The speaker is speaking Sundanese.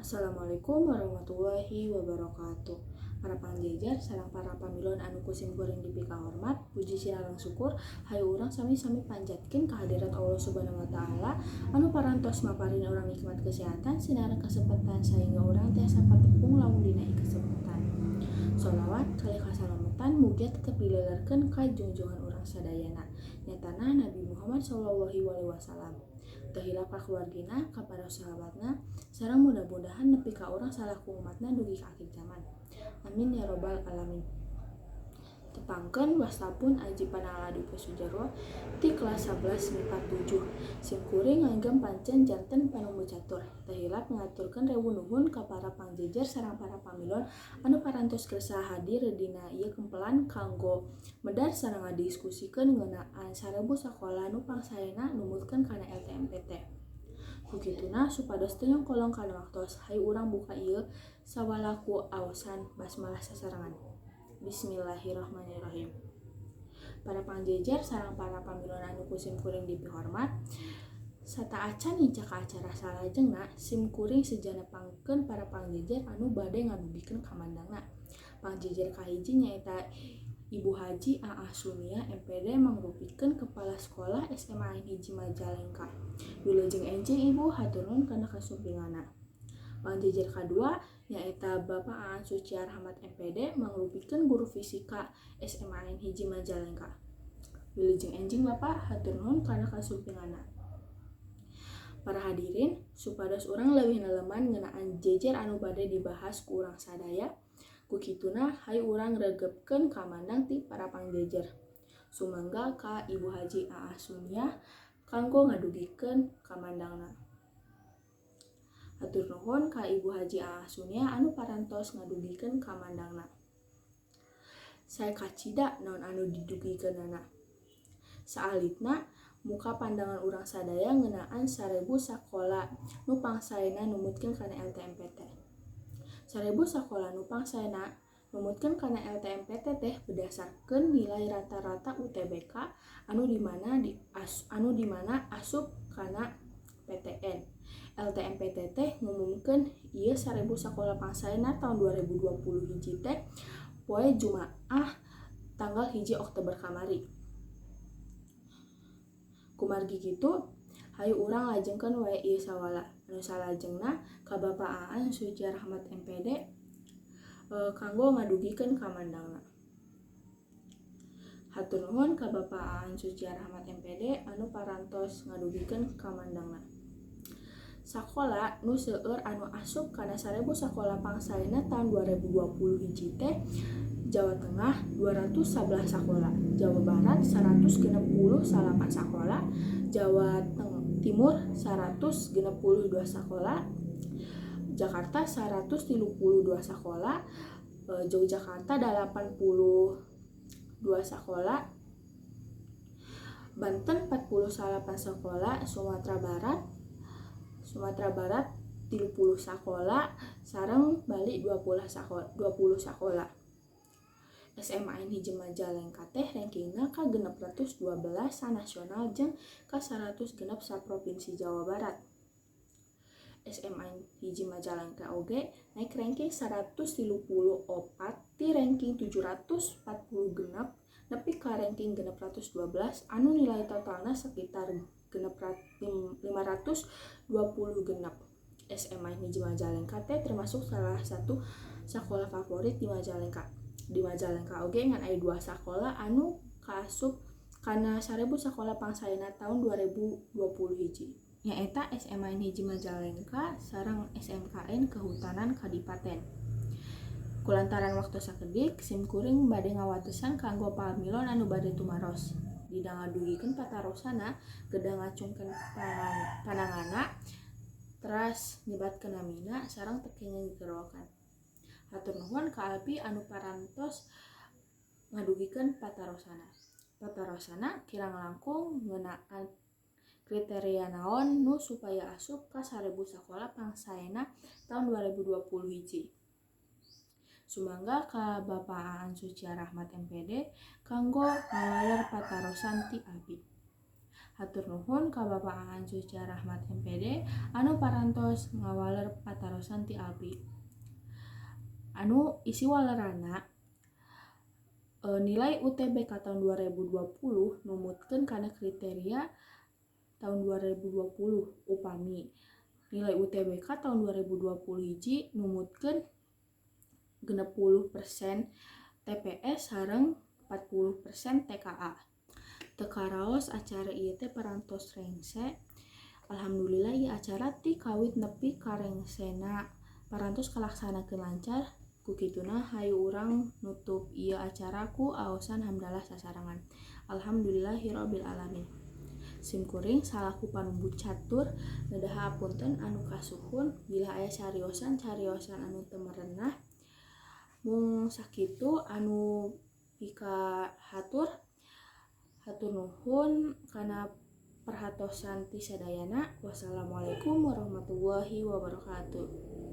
Assalamualaikum warahmatullahi wabarakatuh. Para pangjejer sareng para pamilon anu ku simkuring dipikahormat, puji sareng syukur hayu urang sami-sami panjatkeun kehadirat Allah Subhanahu wa Taala anu parantos maparin urang nikmat kesehatan sinareng kesempatan sehingga urang tiasa patepung lamun dina kesempatan. Sholawat kalih kasalamatan mugia tetep dilelerkeun ka junjungan urang sadayana, nyatana Nabi Muhammad sallallahu alaihi wasallam. Teu hilap ka keluargina, ka para sahabatna, sareng mudah-mudahan nepi ka urang salaku umatna dugi ka akhir zaman. Amin ya robbal alamin. Tepangkeun, wasta pun Aji Panala Dwi Sujarwo ti kelas 11 MIPA 7. Sim kuring ngagem pancen janten panumbu catur. Teu hilap ngaturkeun rewu nuhun ka para pangjejer sareng para pamilon anu parantos kersa hadir dina ieu kempelan kanggo medar sareng ngadiskusikeun ngeunaan 1000 sakola nu pangsaena numutkeun kana LTMPT. Ku kituna, supados teu nyongkolong kana waktos, hayu urang buka ieu sawala ku aosan basmalah sasarengan. Bismillahirrahmanirrahim. Para pangjejer sareng para pamilon anu ku sim kuring dipihormat, sateuacan nincak ka acara salajengna, sim kuring seja nepangkeun para pangjejer anu bade ngadugikeun kamandangna. Pangjejer kahiji nyaeta Ibu Haji Aah Sunia MPD, mangrupikeun Kepala Sekolah SMA N 1 Majalengka. Wilujeng enjing, Ibu, hatur nuhun kana kasumpinganna. Pangjejer kadua nyaeta Bapak Aan Suci Rahmat MPD, mangrupikeun guru fisika SMA N 1 Majalengka. Wilujeng enjing, Bapak, hatur nuhun kana kasumpinganna. Para hadirin, supados urang leuwih neleman ngeunaan jejer anu bade dibahas ku urang sadaya, ku kituna hayu urang regepkeun kamandang ti para pangjejer. Sumangga ka Ibu Haji Aah Sunia kanggo ngadugikeun kamandangna. Hatur nuhun ka Ibu Haji Aah Sunia anu parantos ngadugikeun kamandangna. Saya kacida naon anu didugikeunana. Saalitna muka pandangan urang sadaya ngeunaan 1000 sakola nu pangsaena numutkeun kana LTMPT. 1000 sakola nu pangsaena numutkeun kana LTMPT teh berdasarkeun nilai rata-rata UTBK anu dimana asup kana PTN. LTMPT teh ngumumkeun ieu 1000 sakola pangsaena tahun 2020 hiji teh poe Jumaah tanggal 1 Oktober kamari. Kumargi kitu, hayu urang lajengkeun wae ieu sawala. Anu salajengna ka Bapak Aan Suci Rahmat MPD kanggo ngadugikeun kamandangna. Hatur nuhun ka Bapak Aan Suci Rahmat MPD anu parantos ngadugikeun kamandangna. Sakola nu seueur anu asup kana 1000 sakola pangsaena tahun 2020 hiji teh Jawa Tengah 211 sakola, Jawa Barat 168 sakola, Jawa Timur 162 sakola, Jakarta 132 sakola, Yogyakarta 82 sakola, Banten 48 sakola, Sumatera Barat 30 sakola, sareng Bali 20 sakola, 20 sakola. SMA N 1 Majalengka teh rankingna ka 612 sanasional jeung ka 106 saprovinsi Jawa Barat. SMA N 1 Majalengka oge naik ranking 134 ti ranking 746 nepi ka ranking 612 anu nilai totalna sekitar 526. SMA N 1 Majalengka teh termasuk salah satu sekolah favorit di Majalengka. Di Majalengka oge ngan aya dua sakola anu kaasup kana 1000 sakola pangsaena tahun 2020 hiji. Nyaeta SMA N 1 Majalengka sareng SMKN Kehutanan Kadipaten. Kulantaran waktu sakedik, sim kuring bade ngawatesan kanggo pamilon anu bade tumaros. Dina ngadugikeun patarosana, kedah ngacungkeun pananganna, teras nyebatkeun namina sareng teu kenging digerowokan. Hatur nuhun ka Alpi anu parantos ngadugikeun patarosana. Patarosana kirang langkung ngeunaan kriteria naon nu supaya asup ka 1000 sakola pangsaena tahun 2020 hiji. Sumangga ka Bapak Aan Suci Rahmat MPD kanggo ngawaler patarosan ti abi. Hatur nuhun ka Bapak Aan Suca Rahmat MPD anu parantos ngawaler patarosan ti abdi. Anu isi walerana nilai UTBK tahun 2020 numutkeun kana kriteria tahun 2020, upami nilai UTBK tahun 2020 hiji numutkeun 60% TPS sareng 40% TKA. Teu karaos acara ieu teh parantos rengse. Alhamdulillah, ieu acara ti kawit nepi ka rengsena parantos kalaksanakeun lancar. Ku kituna hayu urang nutup ieu acara ku aosan hamdalah sasarengan. Alhamdulillahirabbil alamin. Simkuring salaku panumbu catur nedah hapunten anu kasuhun bila aya cariosan-cariosan anu teu merenah. Mung sakitu anu pika hatur. Hatur nuhun kana perhatosan ti sadayana. Wassalamualaikum warahmatullahi wabarakatuh.